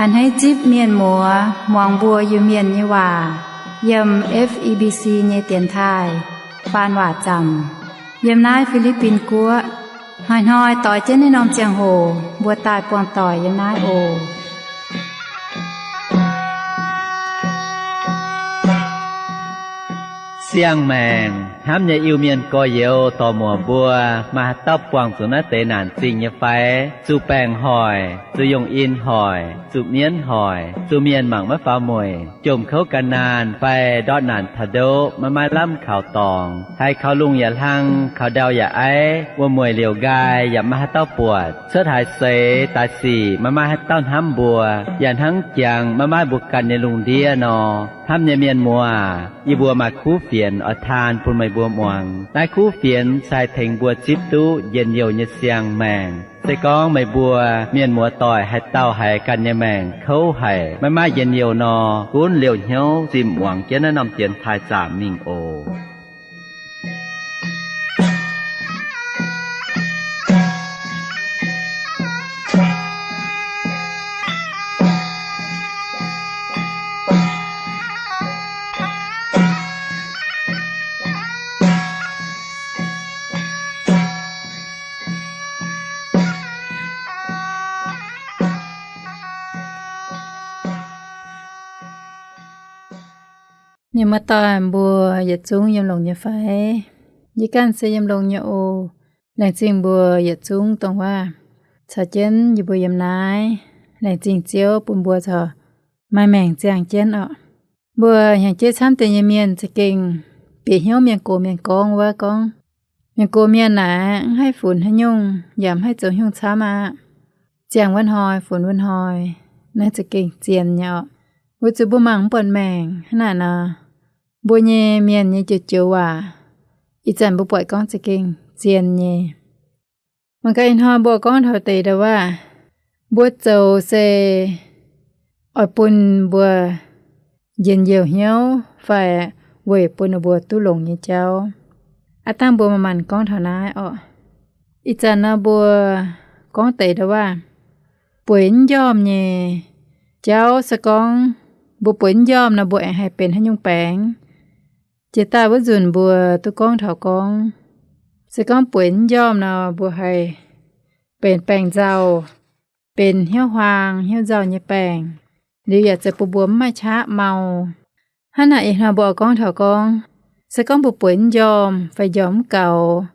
A'hneiv zipv mienh muoz muangx mbuo Iu-Mienh nyei waac yiem F E B C nyei dienx taaih faan waac zaamc, yiem naaiv Fi^li^bin Guoqv. Hnoi-hnoi doix jienv naaiv norm ziangh hoc mbuo daaih buangh doic yiem naaiv oc. Siang-maengc hnamv nyei Iu-Mienh gorx-youz dorc-muoc mbuo, maaih haaix dauh buangh zuqc naaiv deix naanc zingh nyei fai? Zuqc baengc hoic, zuqc yungh in hoic, zuqc mienv hoic, zuqc mienh mangc maiv faaux mueic, jomc kouv gan naanh fai ndortv naanc taux ndoqv maiv maaih lamh kaux dorngx, haiz kaux lungh yaac hlang, kaux ndau yaac aiv, wuom-mueic liouc nqaai yaac maiv maaih haaix dauh buatc, cuotv haaix seix daaih sic maiv maaih haaix dauh hnamv mbuo, yaac hnangv jangx maiv maaih mbuo ganh nyei lungh ndiev nor. Hnamv nyei mienh muoz, yie mbuo maaih kuv fienx oix taan bun meih mbuo muangx. Naaiv kuv fienx se haih tengx mbuo zipv duqv njien-youh nyei siang-maengc. Se gorngv meih mbuo mienh muoz doic haaix dauh haiz ganh nyei maengc kouv haic, maiv maaih njien-youh nor, gunv liouh hnyouv zimh muangx jienv naaiv norm dienx taaih zaamc mingh oc. Mienh muoz-doic mbuo yietc zungv yiem longx nyei fai? Yie ganh se yiem longx nyei oc. Laengz zingh mbuo yietc zungv dongh waac caux jienv yie mbuo yiem naaiv. Laengz zingh Ziouv bun mbuo corc maaih maengc ziangh jienv orqc. Mbuo hnyangx-jeiv camv deix nyei mienh za'gengh bieqc hnyouv mienh gox mienh gorngv wuov gorngv, mienh gox mienh naaic mv haih funx haaix nyungc yaac mv haih zoux haaix nyungc camv aqv. Ziangh wuov hnoi funx wuov hnoi, naaiv za'gengh zien nyei orqc. Weic zuqc mbuo mangc mv buatc maengc hnangv naaic nor, mbuo nyei mienh nyei joux-joux waac, ih zanc mbuo buatc gorngv za'gengh zien nyei. Mangc gaax ih hnoi mbuo gorngv taux deix ndau-waac, mbuo zoux se oix bun mbuo njien-youh hnyouv fai weic bun ninh mbuo duqv longx nyei jauv. Aav dangh mbuo manc-manc gorngv taux naaiv orqc. Ih zanc nor mbuo gorngv deix ndau-waac, bueix mv njormh nyei jauv se gorngv mbuo bueix mv njormh nor mbuo aengx haih benx haaix nyungc baengc. Jiex daaih wuov nzunc mbuo duqv gorngv taux gorngv, se gorngv bueix mv njormh nor mbuo haih benx baengc nzauh, benx hnyouv huaang hnyouv nzauh nyei baengc, liuz yaac zoux bun mbuo mv maaih qaqv mau. Hnangv naaic ih hnoi mbuo oix gorngv taux gorngv, se gorngv mbuo bueix mv njormh fai njormh mv gaux,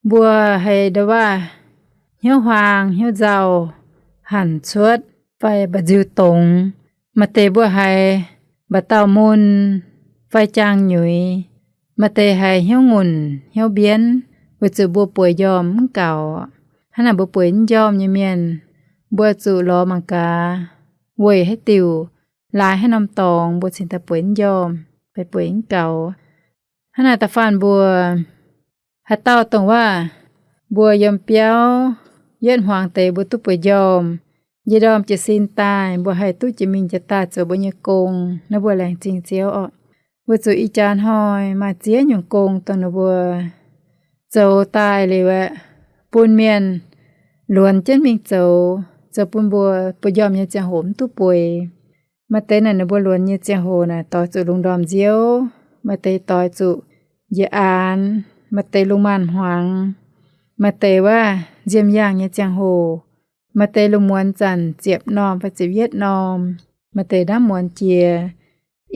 mbuo haiz ndau-waac hnyouv huaang hnyouv nzauh, hanc cuotv fai mba'nziu dongz. Maaih deix mbuo haiz mba'dauh mun fai jaang nyuix. Maaih deix haiz hnyouv ngunc hnyouv mbienv weic zuqc mbuo bueix njormh mv gaux. Hnangv naaic mbuo bueix mv njormh nyei mienh, mbuo zuqc lorz mangc gaax weic haaix diuc, laaix haaix norm dorngx mbuo cingx daaih bueix mv njormh fai bueix mv gaux. Hnangv naaic da'faanh mbuo haaix dauh dongh waac mbuo yiem biauv yietv hmuangx deix mbuo duqv bueix njormh, yie ndorm jiez sin daaih mbuo haih duqv jiex mingh jiex daaih zoux mbuo nyei gong, naaiv mbuo laengz zingh Ziouv orqc. Weic zuqc ih jaax hnoi maaih ziex nyungc gong dongh ninh mbuo zoux daaih liuz aeqv, bun mienh luonx jienv mingh zoux, zoux bun mbuo bueix njormh nyei ziangh hoc mv duqv bueix. Maaih deix naaic ninh mbuo luonx nyei ziangh hoc naaic doix zuqc lungh ndorm nziouv, maaih deix doix zuqc njiec aanx, maaih deix lungh maanz hmuangx, maaih deix wuov nziemh yaangh nyei ziangh hoc, maaih deix lungh muonz zanc ziepc norm fai ziepc yietv norm, maaih deix ndaamv muonz jiex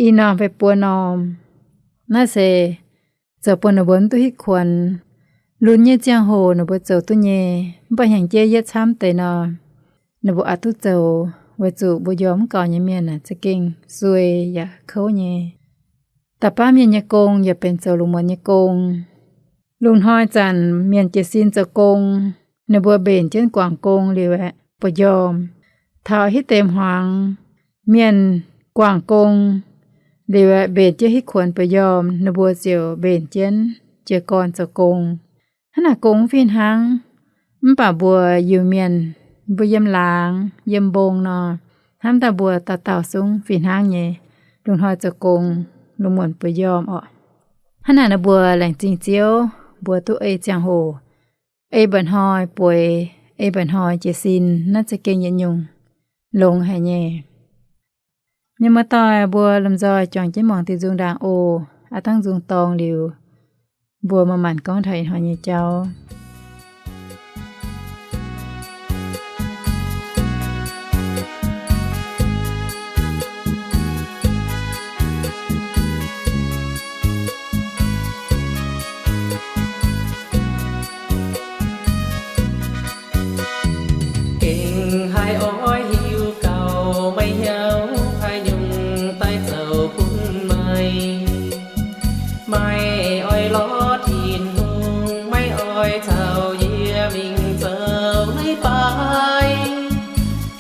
i norm fai buo norm. Naaiv se zoux bun ninh mbuo mv duqv hitv kuonx. Lunx nyei ziangh hoc ninh mbuo zoux duqv nyei, mv baac hnyangx-jeiv yietv camv deix nor, ninh mbuo aqc duqv zoux, weic zuqc mbuo njormh mv gaux nyei mienh aah, za'gengh suei yaac kouv nyei. Da'faanh mienh nyei gong yaac benx zoux lungh muonz nyei gong. Lungh hnoi zanc mienh jiez sin zoux gong, ninh mbuo mbenc jienv guangc gong liuz aeqv, bueix njormh. Taux hitv deix hmuangx, mienh guangc gong liuz aeqv, mbenc jienv hitv kuonx bueix njormh, ninh mbuo ziouc mbenc jienv jiez gorn zoux gong. Hnangv naaic gong mv fih hnangv. Mv baac mbuo Iu-Mienh, mbuo yiem laangz yiem mbong nor, hnamv daaih mbuo dauh dauh zungv fih hnangv nyei lungh hnoi zoux gong. lungh muonc bueix njormh orqc. Hnangv naaic nor mbuo laengz zingh Ziouv, mbuo duqv ei ziangh hoc, ei mba'hnoi bueix, ei mba'hnoi jiez sin naaiv za'gengh yietc nyungc longx haic nyei. Mienh muoz-doic, mbuo lomh nzoih juangc jienv muangx diuh nzung ndaangc oc. Aav dangh nzung dorngx liuz, mbuo maaih maanc gorngv taux ih hnoi nyei jauv. Gengh haih oix hiuv gauh meih hnyouv haaix nyungc daaih zoux bun meih. Meih oix lorz Tin-Hungh, meih oix caux yie mingh zoux leiz-baaix.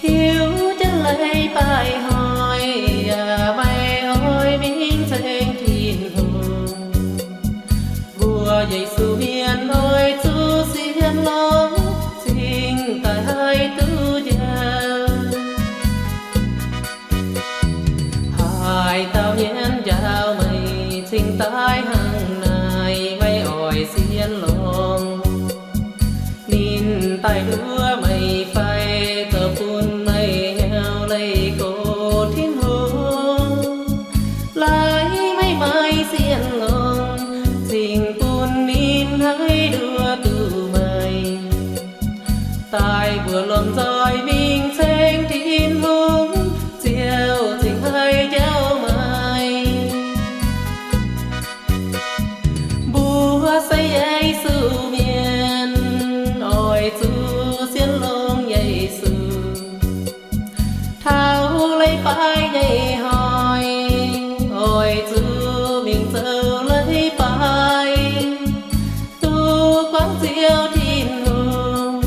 Hiuv jienv leiz-baaix hnoi, yaac meih oix mingh ceng Tin-Hungh. Mbuo Yesu mienh oix zuqc sienx longx cingx daaih haih duqv njoux. Haaix dauh mienh njaaux meih cingx daaih hnangv naaic, meih oix sienx longx. Ninh daaih nduov meih fai zoux bun meih hnyouv leih gox Tin-Hungh? Laaix meih maaih sienx longx cingx bun ninh haih nduov duqv meih? Daaih mbuo lomh nzoih mingh ceng Tin-Hungh, Ziouv cingx haih njaaux meih. Mbuo se Yesu mienh, oix zuqc sienx longx Yesu. Taux leiz-baaix nyei hnoi, oix zuqc mingh zoux leiz-baaix, duqv guangc Ziouv Tin-Hungh,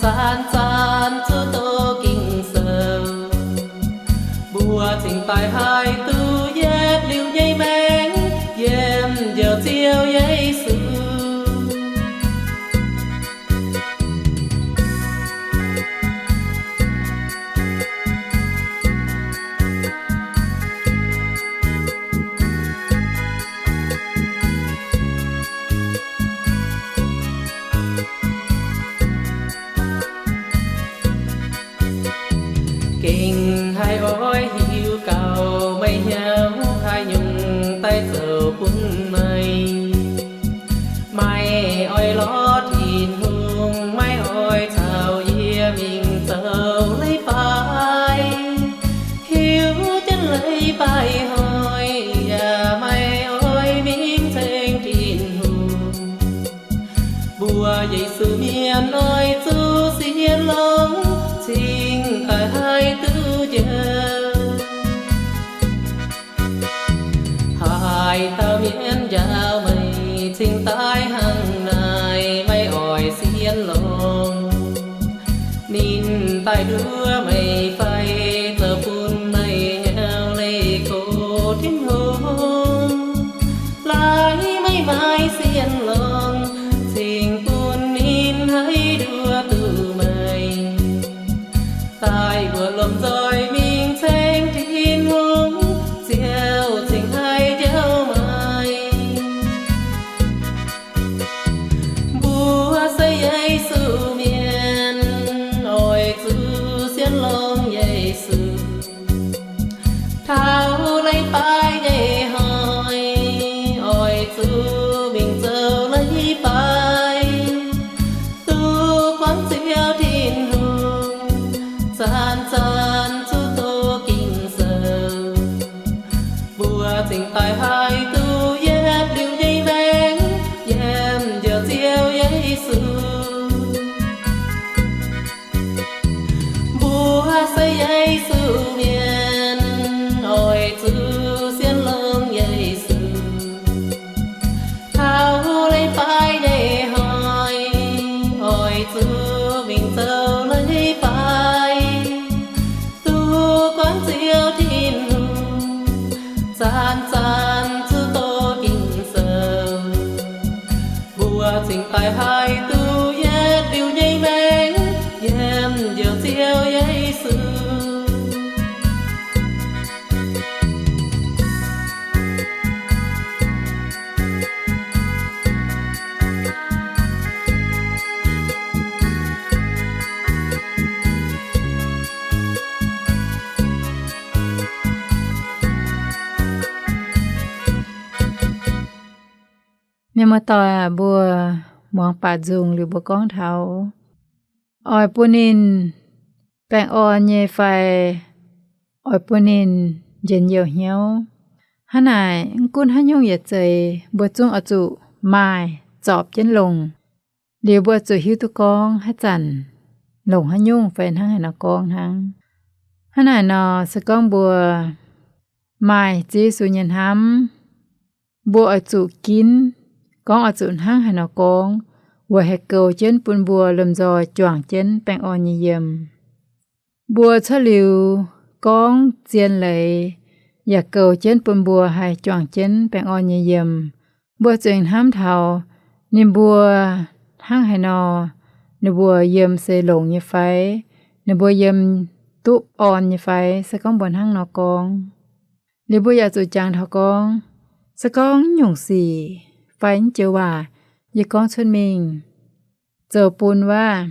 zanc-zanc zuqc doz Ging-Sou. Mbuo cingx daaih haih duqv yietc liuz nyei maengc yiem njoux Ziouv Yesu. Gengh haih oix hiuv gauh meih hnyouv haaix nyungc daaih zoux bun meih. Meih oix lorz Tin-Hungh, meih oix caux yie mingh zoux leiz-baaix. Hiuv jienv leiz-baaix hnoi, yaac meih oix mingh ceng Tin-Hungh. Mbuo Yesu mienh oix zuqc sienx longx cingx daaih haih duqv njoux. Haaix dauh mienh njaaux meih cingx daaih hnangv naaic, meih oix sienx longx. Ninh daaih nduov meih fai zoux bun meih hnyouv leih gox Tin-Hungh? Laaix meih maaih sienx longx cingx bun ninh haih nduov duqv meih? Daaih mbuo lomh nzoih mingh ceng Tin-Hungh, Ziouv cingx haih njoux meih. Mbuo se Yesu mienh, oix zuqc sienx longx Yesu. Taux leiz-baaix nyei hnoi, oix zuqc mingh zoux leiz-baaix, duqv guangc Ziouv Tin-Hungh, zanc-zanc zuqc doz Ging-Sou. Mbuo cingx daaih haih duqv yietc liuz nyei maengc yiem njoux Ziouv Yesu. Mbuo se Yesu mienh, oix zuqc sienx longx Yesu. Taux leiz-baaix nyei hnoi, oix zuqc mingh zoux leiz-baaix, duqv guangc Ziouv Tin-Hungh, zanc-zanc zuqc doz Ging-Sou. Mbuo cingx daaih haih duqv yietc liuz nyei maengc yiem njoux Ziouv Yesu. Mienh muoz-doic aac, mbuo muangx baac nzung liuz mbuo gorngv taux oix bun ninh baengh orn nyei fai oix bun ninh njien-youh hnyouv. Hnangv naaic, mv gunv haaix nyungc yietc zeiz mbuo zungv oix zuqc maaih zorpc jienv longc. Liuz mbuo zuqc hiuv duqv gorngv haaix zanc longc haaix nyungc fai hnangv haaix nor gorngv hnangv. Hnangv naaic nor, se gorngv mbuo maaih Ziouv Yesu nyei hnamv, mbuo oix zuqc ginv gorngv oix zuqc hnangv haaix nor gorngv, weic haih goux jienv bun mbuo lomh nzoih juangc jienv baengh orn nyei yiem. Mbuo cuotv liuz gorngv zien leiz yaac goux jienv bun mbuo haih juangc jienv baengh orn nyei yiem. Mbuo zuqc hnamv taux ninh mbuo hnangv haaix nor, ninh mbuo yiem se longx nyei fai, ninh mbuo yiem duqv orn nyei fai, se gorngv mbuo hnangv nor gorngv. Liuz mbuo yaac zuqc jangx taux gorngv, se gorngv nyungc sic fai joux waac yie gorngv cuotv mingh zoux bun wuov,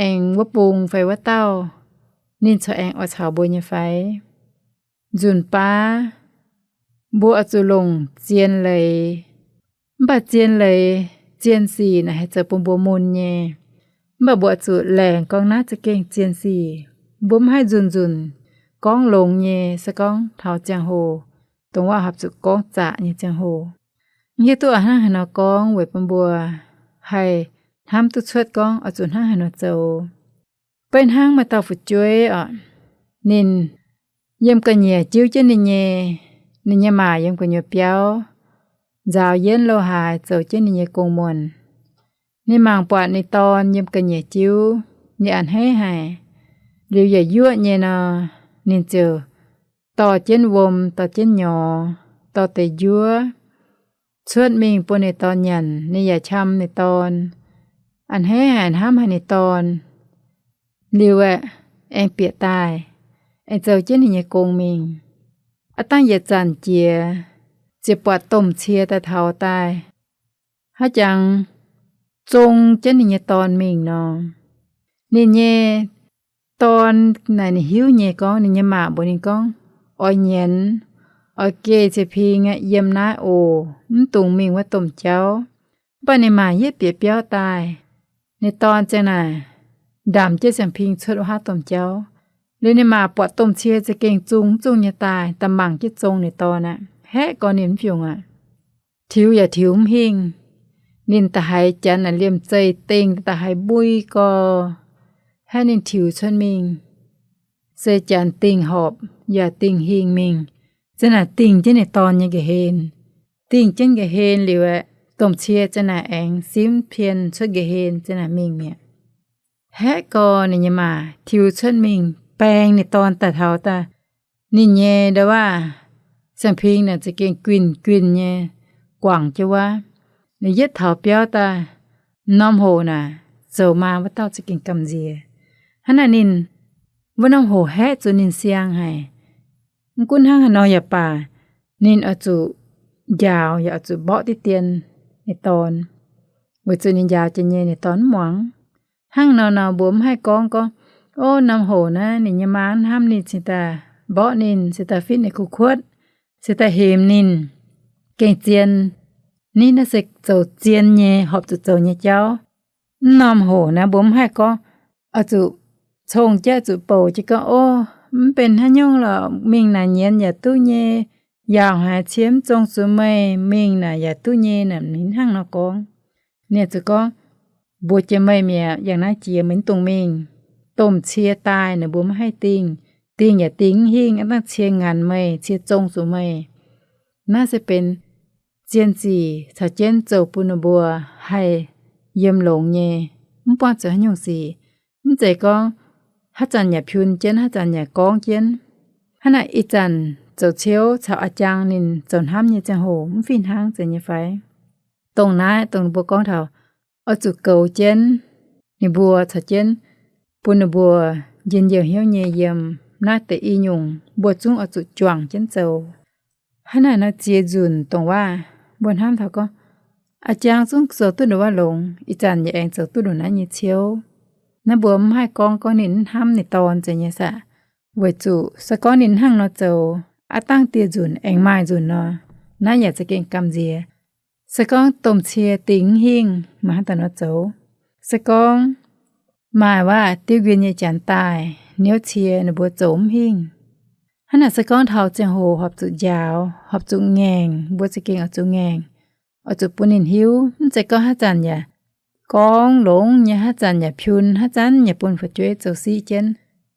aengx wuov bung fai wuov dauh ninh corc aengx oix caux mbuo nyei fai? Nzunc baav mbuo oix zuqc longc zien leiz. Mv baac zien leiz, zien sic naaic haih zoux bun mbuo mun nyei. Mv baac mbuo oix zuqc laengz gorngv naaiv za'gengh zien sic. Mbuo mv haih nzunc-nzunc gorngv longx nyei, se gorngv taux ziangh hoc dongh waac horpc zuqc gorngv zaqc nyei ziangh hoc. Mv hiuv duqv hnangv haaix nor gorngv weic bun mbuo haih hnamv duqv cuotv gorngv oix zuqc hnangv haaix nor zoux. Beiv hnangv maaih dauh fu'jueiv oc, ninh yiem ga'nyiec jiuv jienv ninh nyei, ninh nyei maac yiem gu'nyuoz biauv nzaaux yienv lo haaix zoux jienv ninh nyei gong-muonh. Ninh mangc buatc ninh dorn yiem ga'nyiec jiuv, ninh a'hneiv haic. Liuz yietc yuoqv nyei nor, ninh ziouc dorh jienv wuom, dorh jienv nyorx, dorh deix njuov cuotv mingh bun ninh dorn nyanc. Ninh yaac qam ninh dorn, a'hneiv haic, hnamv haic ninh dorn. Liuz aeqv, aengx bieqc daaih, aengx zoux jienv ninh nyei gong mingh. Aav dangh yietc zanc jiex, ziouc buatc domh cie daaih taux daaih, haaix jangx zong jienv ninh nyei dorn mingh nor. Ninh nyei dorn naaic ninh hiuv nyei gorngv, ninh nyei maac mbuox ninh gorngv, oix nyienz, oix geh ciex ping yiem naaiv oc, mv dungx mingh wuov domh jauv. Mv baac ninh maac yietv bieqc biauv daaih, ninh dorn ziang naaic ndamc jienv siang-ping cuotv wuov haav domh jauv. Liuz ninh maac buatc domh cie za'gengh zung mv zungh nyei daaih, da'mangc jienv zong ninh dorn aqv. Haeqv gorx ninh mv fiungc aqv. Tiux yaac tiux mv hingh. Ninh da'haiz janx naaic liemh zeih dengh da'haiz mbui gorx. Haeqv ninh tiux cuotv mingh, se janx dingh horpc yaac dingh hingh mingh, ziang naaic dingh jienv ninh dorn nyei ga'hlen. Dingh jienv ga'hlen liuz aeqv, domh cie ziang naaic aengx simv pien cuotv ga'hlen ziang naaic mingh mi'aqv. Haeqv gorx ninh nyei maac tiux cuotv mingh baeng ninh dorn daaih taux daaih, ninh nyei ndau waac siang-ping naaic za'gengh guinh guinh nyei guangc jienv wuov. Ninh yietv taux biauv daaih, m'normh hoc naaic zoux maa wuov dauh za'gengh gamh nziex. Hnangv naaic ninh wuov norm hoc haeqv zuqc ninh siang haic. Mv gunv hnangv haaix nor yaac baac, ninh oix zuqc njaaux yaac oix zuqc mborqv diqv dien ninh dorn, weic zuqc ninh njaaux jiex nyei ninh dorn mv muangx. Hnangv nor nor mbuo mv haih gorngv gorngv, ov, norm hoc naaiv ninh nyei maa mv hnamv ninh cingx daaih mborqv ninh, cingx daaih fitv ninh kuv kuotv, cingx daaih hemx ninh, gengh zien. Ninh naaiv se zoux zien nyei, horpc zuqc zoux nyei jauv. Mv norm hoc naaiv mbuo mv haih gorngv, oix zuqc cong jienv, zuqc bouc jienv gorngv, ov, mv benx haaix nyungc lorqc, mingh naaic nyienz yaac duqv nyei, yaauc haiz cie mv zong zuqc meih, mingh naaic yaac duqv nyei naaic, ninh hnangv nor gorngv. Ninh zuqc gorngv, mbuox jiex meih mi'aqv, yangh naaiv jiex meih mv dungx mingh. Domh cie daaih naaic mbuo mv haih dingh. Dingh yaac dingh mv hingh, aav dangh cie nganx meih, cie zong zuqc meih. Naaiv se benx zien zic caux jienv zoux bun ninh mbuo haih yiem longx nyei, mv buangh zuqc haaix nyungc sic. Mv zeiz gorngv haaix zanc yaac piun jienv, haaix zanc yaac gorngv jienv. Hnangv naaic ih zanc zoux ciouv caux a'jang ninh zoux hnamv nyei ziangh hoc mv fih hnangv zeiz nyei fai? Dongh naaiv dongh ninh mbuo gorngv taux oix zuqc goux jienv ninh mbuo caux jienv bun ninh mbuo njien-youh hnyouv nyei yiem. Naaiv deix i nyungc mbuo zungv oix zuqc juangc jienv zoux. Hnangv naaic nor ziex nzunc dongh waac mbuo hnamv taux gorngv, a'jang zungv zoux duqv ndongc wuov longx, ih zanc yaac aengx zoux duqv ndongc naaiv nyei ciouv. Naaiv mbuo mv haih gorngv gorngv ninh mv hnamv ninh dorn zeiz nyei saah? Weic zuqc se gorngv ninh hnangv nor zoux, aav dangh dieh nzunc aengx maaih nzunc nor, naaiv yaac za'gengh gamh nziex. Se gorngv domh cie dingh mv hingh, maaih hnangv daaih nor zoux. Se gorngv maaih waac diuv nquin nyei janx daaih niouv cie, ninh mbuo zoux mv hingh. Hnangv naaic se gorngv taux ziangh hoc horpc zuqc njaaux, horpc zuqc ngaengc, mbuo za'gengh oix zuqc ngaengc, oix zuqc bun ninh hiuv. Mv zeiz gorngv haaix zanc yaac gorngv longx nyei, haaix zanc yaac piun, haaix zanc yaac bun fu'jueiv zoux siqv jienv,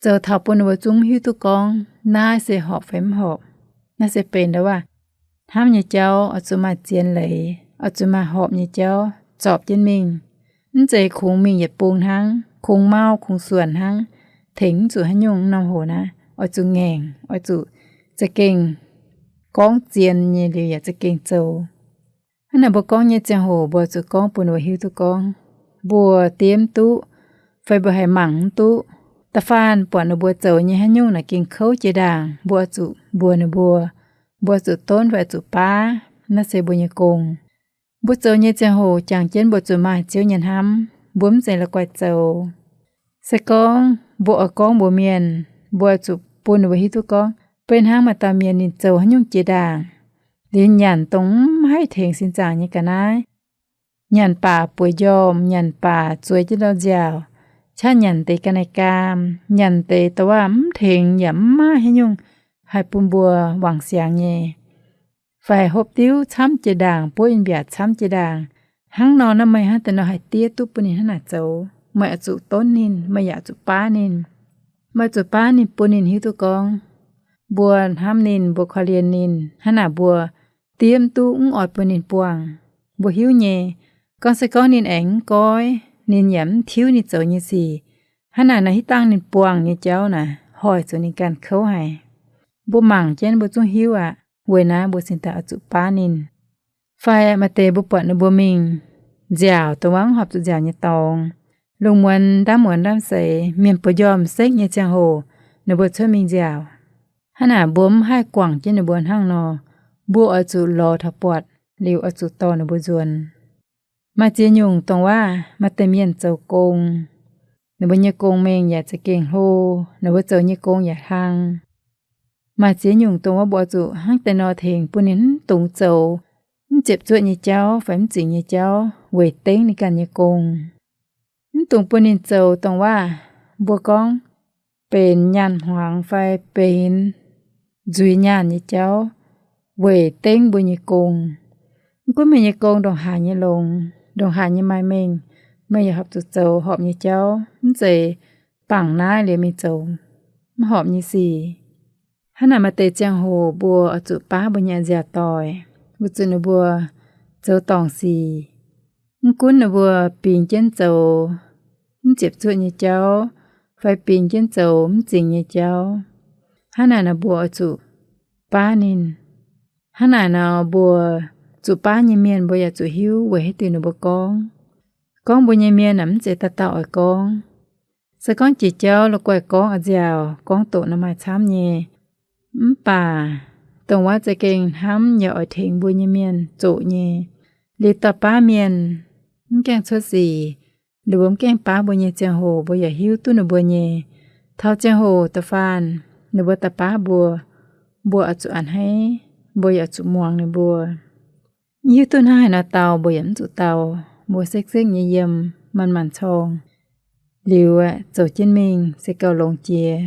zoux taux bun ninh mbuo zungv mv hiuv duqv gorngv naaiv se horpc fai mv horpc. Naaiv se benx ndau waac hnamv nyei jauv oix zuqc maaih zien leiz, oix zuqc maaih horpc nyei jauv zorpc jienv mingh. Mv zeiz kungx mingh yietc bung hnangv, kungx mauv kungx suonc hnangv, tengx mv zuqc haaix nyungc. Norm hoc naaiv oix zuqc ngaengc, oix zuqc za'gengh gorngv zien nyei liuz yaac za'gengh zoux. Hnangv naaic mbuo gorngv nyei ziangh hoc mbuo zuqc gorngv bun ninh mbuo hiuv duqv gorngv mbuo diev mv duqv, fai mbuo haiz mangc mv duqv. Da'faanh buatc ninh mbuo zoux nyei haaix nyungc naaic gengh kouv jiex ndaangc, mbuo oix zuqc mbuox ninh mbuo, mbuo oix zuqc donv fai oix zuqc baav. Naaiv se mbuo nyei gong. Mbuo zoux nyei ziangh hoc jangx jienv mbuo zuqc maaih Ziouv nyei hnamv, mbuo mv zeiz la'guaih zoux. Se gorngv mbuo oix gorngv mbuox mienh, mbuo oix zuqc bun ninh mbuo hiuv duqv gorngv beiv hnangv maaih dauh mienh ninh zoux haaix nyungc jiex ndaangc, liuz nyanc dongh mv haih tengx sin zaangc nyei ga'naaiv, nyanc baac bueix njormh, nyanc baac zueiz jienv ndau nziaauc, qaqv nyanc deix ga'naaiv gaam, nyanc deix douc waac mv tengx yaac mv maaih haaix nyungc haih bun mbuo wangc siangx nyei, fai hopv diuv camv jiex ndaangc, buov in-mbiaac camv jiex ndaangc. Hnangv nor naaiv meih hnangv daaih nor haih diev duqv bun ninh hnangv naaic zoux? Meih oix zuqc donv ninh, meih yaac oix zuqc baav ninh. Meih oix zuqc baav ninh, bun ninh hiuv duqv gorngv mbuo hnamv ninh, mbuo korv-lienh ninh. Hnangv naaic mbuo diev mv duqv, mv oix bun ninh buangh. Mbuo hiuv nyei, gorngv se gorngv ninh aengx mv goiv, ninh yaac mv tiuv ninh zoux nyei sic, hnangv naaic nor hitv dangh ninh buangh nyei jauv naaic hoic zuqc ninh ganh kouv haic. Mbuo mangc jienv mbuo zungv hiuv aqv. Weic naaiv mbuo cingx daaih oix zuqc baav ninh. Fai maaih deix mbuo buatc ninh mbuo mingh nziaauc dongh wuov horpc zuqc nziaauc nyei dorngx, lungh muonz ndaamv muonz ndaamv seix, mienh bueix njormh sekv nyei ziangh hoc, ninh mbuo cuotv mingh nziaauc. Hnangv naaic mbuo mv haih guangc jienv ninh mbuo hnangv nor, mbuo oix zuqc lorz taux buatc liuz oix zuqc dorh ninh mbuo nzuonx. Maaih ziex nyungc dongh waac maaih deix mienh zoux gong, ninh mbuo nyei gong mengh yaac za'gengh hlo, ninh mbuo zoux nyei gong yaac hlang. Maaih ziex nyungc dongh wuov mbuo oix zuqc hnangv deix nor tengx bun ninh mv dungx zoux mv ziepc zuoqv nyei jauv fai mv zingx nyei jauv weic dengv ninh ganh nyei gong. Mv dungx bun ninh zoux dongh waac mbuo gorngv benx nyaanh hmuangx fai benx nzuiz nyaanh nyei jauv weic dengv mbuo nyei gong. Mv gunv meih nyei gong ndongc haaix nyei longx, ndongc haaix nyei maaih mengh, meih yaac horpc zuqc zoux horpc nyei jauv, mv zeiz bangc naaiv liuz mingh zoux mv horpc nyei sic. Hnangv naaic maaih deix ziangh hoc mbuo oix zuqc baav mbuo nyei a'nziaauc doic, weic zuqc ninh mbuo zoux dorngc sic. Mv gunv ninh mbuo bingx jienv zoux mv ziepc zuoqv nyei jauv fai bingx jienv zoux mv zingx nyei jauv, hnangv naaic nor mbuo oix zuqc baav ninh. Hnangv naaic nor mbuo zuqc baav nyei mienh mbuo yaac zuqc hiuv weic haaix diuc ninh mbuo gorngv. Gorngv mbuo nyei mienh aeqv, mv zeiz dauh dauh oix gorngv. Se gorngv jiex jauv la'guaih gorngv a'nziaauc, gorngv doqc nor maaih camv nyei. Mv baac dongh wuov za'gengh hnamv yaac oix tengx mbuo nyei mienh zoqc nyei. Liuz dauh baav mienh mv gaengh cuotv sic, ninh mbuo mv gaengh baav mbuo nyei ziangh hoc mbuo yaac hiuv duqv ninh mbuo nyei. Taux ziangh hoc da'faanh ninh mbuo daaih baav mbuo, mbuo oix zuqc a'hneiv, mbuo yaac zuqc muangx ninh mbuo. Hiuv duqv hnangv haaix nor dau mbuo yaac mv zuqc dau, mbuo sekv-sekv nyei yiem, manc-manc corng, liuz aeqv, zoux jienv mingh se gauh longx jiex.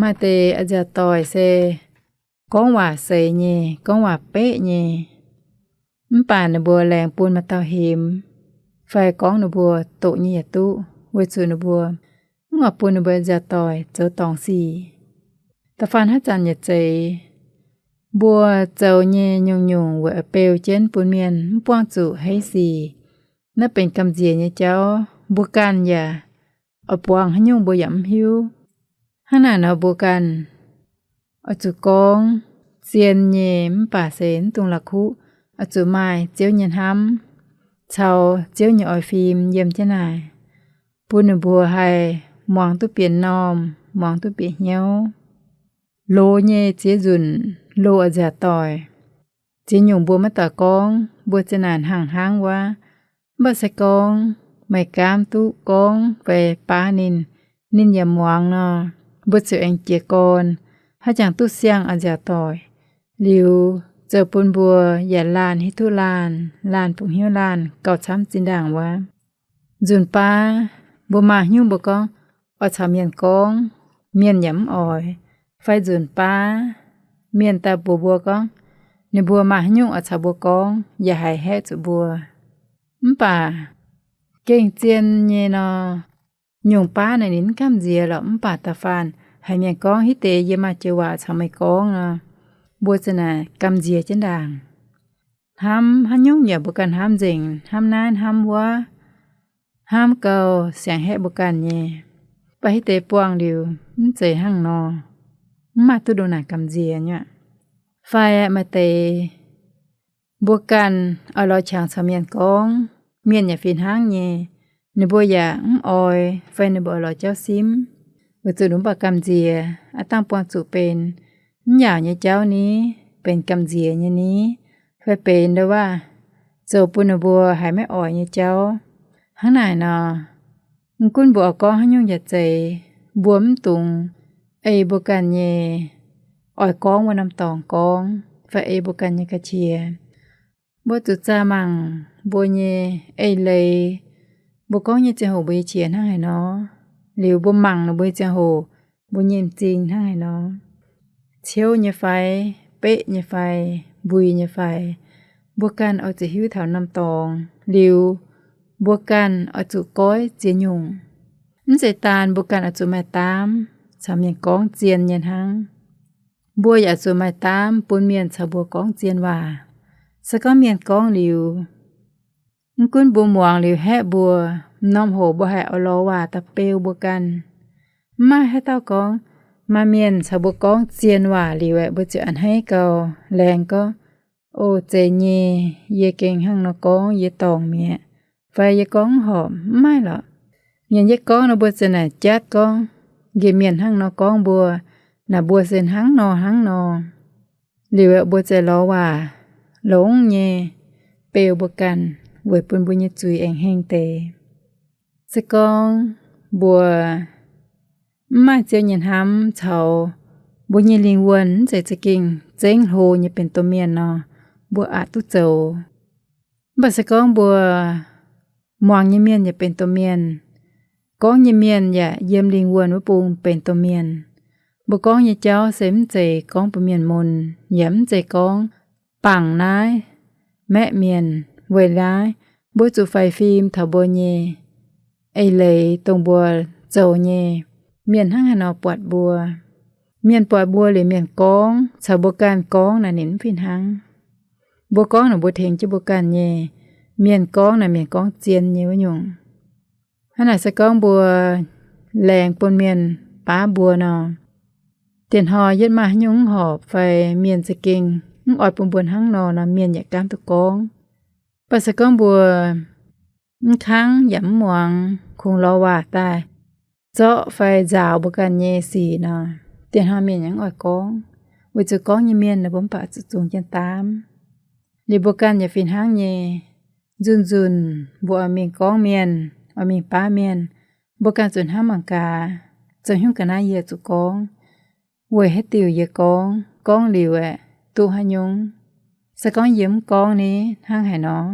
Maaih deix a'nziaauc doic se gorngv waac seix nyei, gorngv waac beqv nyei, mv baac ninh mbuo laengz bun maaih dauh hemx fai gorngv ninh mbuo doqc nyei yaac duqv, weic zuqc ninh mbuo mv oix bun ninh mbuo a'nziaauc doic zoux dorngc sic. Da'faanh haaix zanc yaac zeiz, mbuo zoux nyei nyungc-nyungc weic oix beu jienv bun mienh mv buangh zuqc heiv sic. Naaiv benx gamh nziex nyei jauv, mbuo ganh yaac oix buangh haaix nyungc mbuo yaac mv hiuv. Hnangv naaic nor mbuo ganh oix zuqc gorngv zien nyei mv baac se mv dungx la'kuqv, oix zuqc maaih Ziouv nyei hnamv caux Ziouv nyei oix fim yiem jienv naaic, bun ninh mbuo haih muangx duqv bieqc normh, muangx duqv bieqc hnyouv, loz nyei ziex nzunc, loz a'nziaauc doic. Ziex nyungc mbuo maiv daaih gorngv, mbuo ziang naaic hnangv hnangv wuov. Mv baac se gorngv meih gaamv duqv gorngv fai baav ninh, ninh yaac muangx nor, mbuo ziouc aengx jiez gorn, haaix jangx duqv siang a'nziaauc doic. Liuz zoux bun mbuo yaac laanh hiuv duqv laanh, laanh bungx hnyouv laanh gauh camv zinh ndaangc wuov. Nzunc baav mbuo maaih haaix nyungc mbuo gorngv oix caux mienh gorngv, mienh yaac mv oix, fai nzunc baav mienh daaih mbuox mbuo gorngv ninh mbuo maaih haaix nyungc oix caux mbuo gorngv yaac haiz haeqv zuqc mbuo. Mv baac gengh zien nyei nor, nyungc baav naaic ninh mv gamh nziex lorqc, mv baac da'faanh haiz mienh gorngv, hiuv deix yie maaih joux waac caux meih gorngv nor, mbuo za'naaic gamh nziex jienv ndaangc. Hnamv haaix nyungc yaac mbuo ganh hnamv nzengc, hnamv naaiv hnamv wuov, hnamv gau, siangx haeqv mbuo ganh nyei. Mv baac hiuv deix buangh liuz mv zeiz hnangv nor, mv maaih duqv ndongc naaic gamh nziex nyei aqv. Fai maaih deix mbuo ganh oix lorz qangx caux mienh gorngv, mienh yaac fih hnangv nyei, ninh mbuo yaac mv oix fai ninh mbuo oix lorz jauv simv, weic zuqc ninh mbuo mv baac gamh nziex, aav dangh buangh zuqc benx mv yaauc nyei jauv ni, benx gamh nziex nyei ni, fai benx ndo waac zoux bun ninh mbuo haiz maiv oix nyei jauv. Hnangv naaic nor, mv gunv mbuo oix gorngv haaix nyungc yaac zeiz, mbuo mv dungx ei mbuo ganh nyei oix gorngv wuov norm dorngx gorngv fai ei mbuo ganh nyei ga'qiex. Mbuo zuqc zaah mangc mbuo nyei eix-leiz, mbuo gorngv nyei ziangh hoc mbuo nyei qiex hnangv haaix nor, liuz mbuo mangc ninh mbuo nyei ziangh hoc mbuo nyei m'zing hnangv haaix nor, ciouv nyei fai, beqv nyei fai, mbuiz nyei fai, mbuo ganh oix zuqc hiuv taux norm dorngx liuz, mbuo ganh oix zuqc goiv ziex nyungc. Mv zeiz daan mbuo ganh oix zuqc maaih daamv caux mienh gorngv zien nyei hnangv. Mbuo yaac zuqc maaih daamv bun mienh caux mbuo gorngv zien waac. Se gorngv mienh gorngv liuz, mv gunv mbuo muangx liuz haeqv mbuo, m'normh hoc mbuo haih oix lorz waac daaih beu mbuo ganh. Mv maaih haaix dauh gorngv, maaih mienh caux mbuo gorngv zien waac liuz aeqv, mbuo ziouc a'hneiv gau, laengz gorngv, O, zeiz nyei, yie gengh hnangv nor gorngv yie dorngc mi'aqv, fai yie gorngv mv horpc. Mv maaih lorqc. Mienh yietv gorngv nor mbuo ziouc naaic jatv gorngv, nqemh mienh hnangv nor gorngv mbuo, naaic mbuo se hnangv nor hnangv nor. Liuz aeqv, mbuo ziouc lorz waac longx nyei beu mbuo ganh, weic bun mbuo nyei zuiz aengx heng deix. Se gorngv mbuo mv maaih Ziouv nyei hnamv caux mbuo nyei lingh wuonh mv zeiz za'gengh zengv hlo nyei benx domh mienh nor, mbuo aqc duqv zoux. Mv baac se gorngv mbuo muangx nyei mienh yaac benx domh mienh, gorngv nyei mienh yaac yiem lingh wuonh wuov bung benx domh mienh, mbuo gorngv nyei jauv se mv zeiz gorngv bun mienh mun, yaac mv zeiz gorngv bangc naaiv maeqv mienh. Weic naaiv, mbuo zuqc faix fim taux mbuo nyei eix-leiz dongh mbuo zoux nyei, mienh hnangv haaix nor buatc mbuo. Mienh buatc mbuo liuz mienh gorngv caux mbuo ganh gorngv naaic ninh mv fih hnangv. Mbuo gorngv naaic mbuo tengx jienv mbuo ganh nyei, mienh gorngv naaic mienh gorngv zien nyei wuov nyungc. Hnangv naaic se gorngv mbuo laengz bun mienh baav mbuo nor, dieh hnoi yietv maaih haaix nyungc mv horpc fai mienh za'gengh mv oix bun mbuo hnangv nor nor, mienh yaac gaamv duqv gorngv. Mv baac se gorngv mbuo mv kangv yaac mv muangx, kungx lorz waac daaih zorqv fai nzaaux mbuo ganh nyei sic nor, dieh hnoi mienh yaac mv oix gorngv, weic zuqc gorngv nyei mienh ninh mbuo mv baac zuqc zungx jienv daamv. Liuz mbuo ganh yaac fih hnangv nyei, nzunc nzunc mbuo oix mingh gorngv mienh, oix mingh baav mienh, mbuo ganh zuqc hnamv mangc gaax, zoux haaix nyungc ga'naaiv yie zuqc gorngv, weic haaix diuc yie gorngv, gorngv liuz aeqv, duqv haaix nyungc. Se gorngv yie mv gorngv ni, hnangv haaix nor?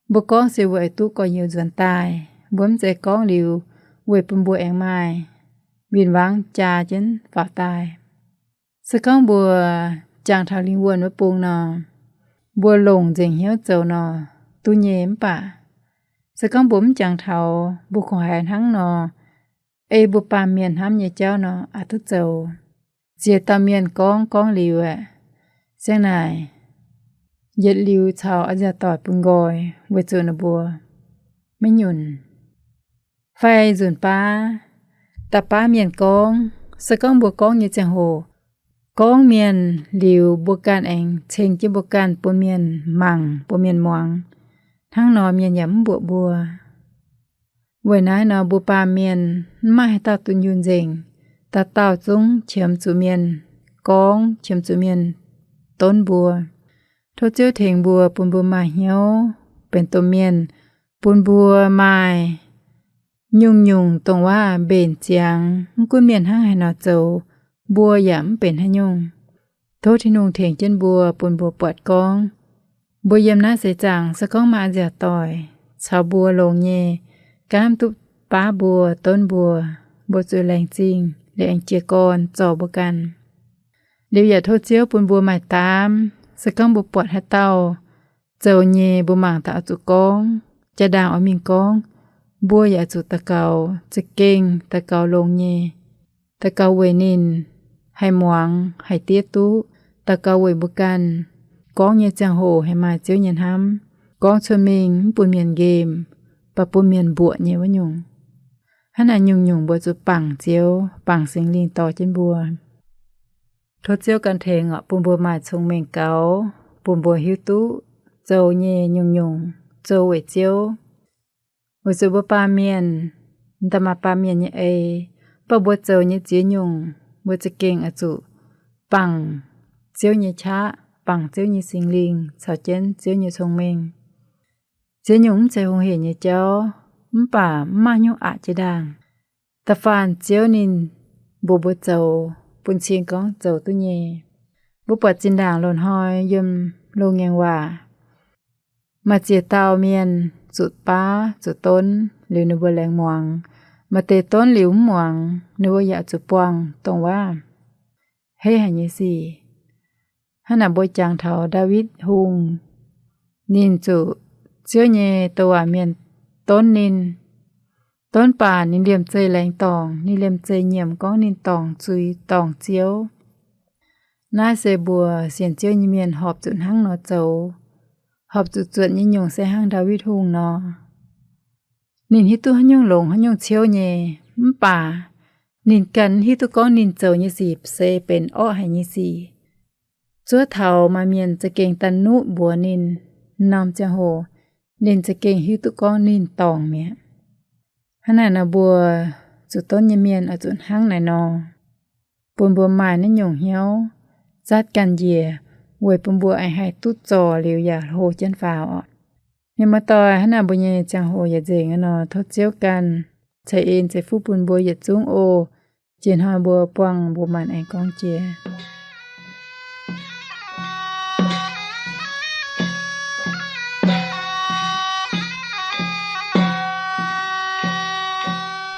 Mbuo gorngv se weic duqv gorx-youz nzuonx daaih. Mbuo mv zeiz gorngv liuz weic bun mbuo aengx maaih win-wangv jaa jienv faaux daaih. Se gorngv mbuo jangx taux lingh wuonh wuov bung nor, mbuo longc nzengc hnyouv zoux nor, duqv nyei. Mv baac se gorngv mbuo mv jangx taux, mbuo kungx haiz hnangv nor, ei mbuo baamh mienh hnamv nyei jauv nor, aqc duqv zoux. Ziex dauh mienh gorngv gorngv liuz aeqv, ziang naaic yietc liuz caux a'nziaauc doic bun nqoi, weic zuqc ninh mbuo maiv nyunc. Fai nzunc baav, da'baav mienh gorngv, se gorngv mbuo gorngv nyei ziangh hoc, gorngv mienh liuz mbuo ganh aengx ceng jienv mbuo ganh bun mienh mangc, bun mienh muangx, hnangv nor mienh yaac mv mbuoqc mbuo. Weic naaiv nor mbuo baamh mienh mv maaih haaix dauh dunh yunh nzengc. Dauh dauh zungv qiemx zuqc mienh gorngv, qiemx zuqc mienh donv mbuo. Tov Ziouv tengx mbuo, bun mbuo maaih hnyouv benx domh mienh, bun mbuo maaih nyungc-nyungc dongh waac mbenc ziangx, mv gunv mienh hnangv haaix nor zoux, mbuo yaac mv benx haaix nyungc. Tov Tin-Hungh tengx jienv mbuo, bun mbuo buatc gorngv mbuo yiem naaiv seix zaangc se gorngv maaih nziaauc doic caux mbuo longx nyei, gaamv duqv baav mbuo, donv mbuo, mbuo zuqc laengz zingh liuz aengx jiez gorn zorc mbuo ganh. Liuz yaac tov Ziouv bun mbuo maaih daamv, se gorngv mbuo buatc haaix dauh zoux nyei, mbuo mangc daaih oix zuqc gorngv, jaa-ndaangc oix mingh gorngv, mbuo yaac oix zuqc daux gaux za'gengh daux gaux longx nyei, daux gaux weic ninh haih muangx, haih diev duqv, daux gaux weic mbuo ganh, gorngv nyei ziangh hoc haih maaih Ziouv nyei hnamv, gorngv cuotv mingh mv bun mienh nqemh, baac bun mienh mbuoqc nyei wuov nyungc. Hnangv naaic nyungc-nyungc mbuo zuqc bangc Ziouv, bangc Singx Lingh dorh jienv mbuo. Tov Ziouv ganh tengx oc, bun mbuo maaih cong-mengh gaux, bun mbuo hiuv duqv zoux nyei nyungc-nyungc zoux weic Ziouv. Weic zuqc mbuo baamh mienh, m'daaih maaih baamh mienh nyei eix, mv baac mbuo zoux nyei ziex nyungc, mbuo za'gengh oix zuqc bangc Ziouv nyei qaqv, bangc Ziouv nyei Singx Lingh caux jienv Ziouv nyei cong-mengh. Ziex nyungc mv zeiz hungh heic nyei jauv, mv baac mv maaih nyungc aqc jiex ndaangc. Da'faanh Ziouv ninh mbuox mbuo zoux, bun cing gorngv zoux duqv nyei. Mbuo buatc zinh ndaangc loz-hnoi yiem loz-ngaengc waac, maaih ziex dauh mienh zuqc baav zuqc donv liuz ninh mbuo laengz muangx. Maaih deix donv liuz mv muangx, ninh mbuo yaac zuqc buangh dongh waav. Heiv haic nyei sic. Hnangv naaic mbuo jangx taux Ndaawitv Hungh, ninh zuqc Ziouv nyei douc waac mienh donv ninh. Donv baac ninh liemh zeih laengz dorngc, ninh liemh zeih nyiemc gorngv ninh dorngc zuiz dorngc Ziouv. Naaiv se mbuo sienx Ziouv nyei mienh horpc zuqc hnangv nor zoux, horpc zuqc zuotc nyei nyungc se hnangv Ndaawitv Hungh nor. Ninh hiuv duqv haaix nyungc longx haaix nyungc ciouv nyei, mv baac ninh ganh hiuv duqv gorngv ninh zoux nyei sic se benx orqv haic nyei sic. Zuov taux maaih mienh za'gengh daaih nuqv mbuox ninh norm ziangh hoc, ninh za'gengh hiuv duqv gorngv ninh dorngc mi'aqv. Hnangv naaic nor mbuo zuqc donv nyei mienh oix zuqc hnangv naaic nor, bun mbuo maaih naaiv nyungc hnyouv zatv ganh njiec, weic bun mbuo aengx haih duqv zorc liuz yaac hlo jienv faaux oc. Mienh muoz-doic, hnangv naaic mbuo nyei ziangh hoc yaac nzengc aqv nor, tov Ziouv ganh ceix en ceix fuqv bun mbuo yietc zungv oc. Jiex hnoi mbuo buangh mbuo maanc aengx gorngv jiex.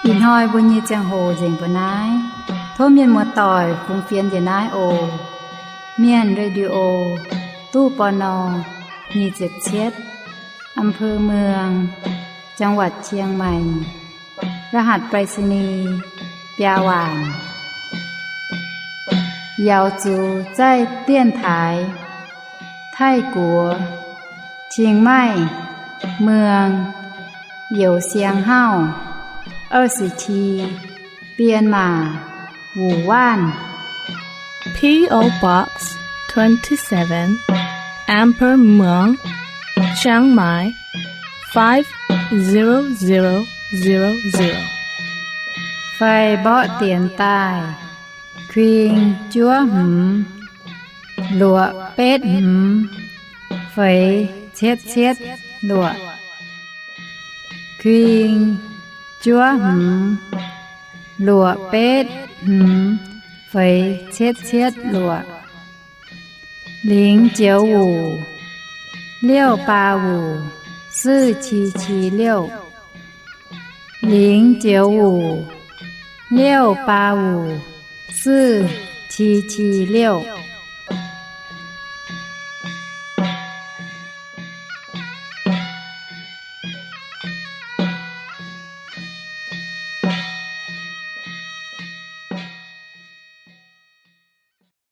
Ih hnoi mbuo nyei ziangh hoc nzengc mbuo naaiv. Tov mienh muoz-doic fungx fienx njiec naaiv oc. Mienh Radio, ตู้ ปณ. nyic ziepc cietv, อำเภอเมือง จังหวัดเชียงใหม่ รหัสไปรษณีย์ biaa waanc. 瑶族在电台 Taiv-Guoqv, Chiang Mai, เมือง Youh Siang Hauv, 二十七, Bienh Maac, Wuonh Waanv. P O Box twenty-seven, Amber Muang, Chiang Mai, five zero zero zero zero. Fai mborqv dienx daaih, kuing juov hmz, luoqc betv hmz, feix cietv cietv luoqc. Kuing juov hmz, luoqc betv hmz, feix cietv cietv luoqc. 零九五, 六八五, 四七七六. 零九五, 六八五, 四七七六.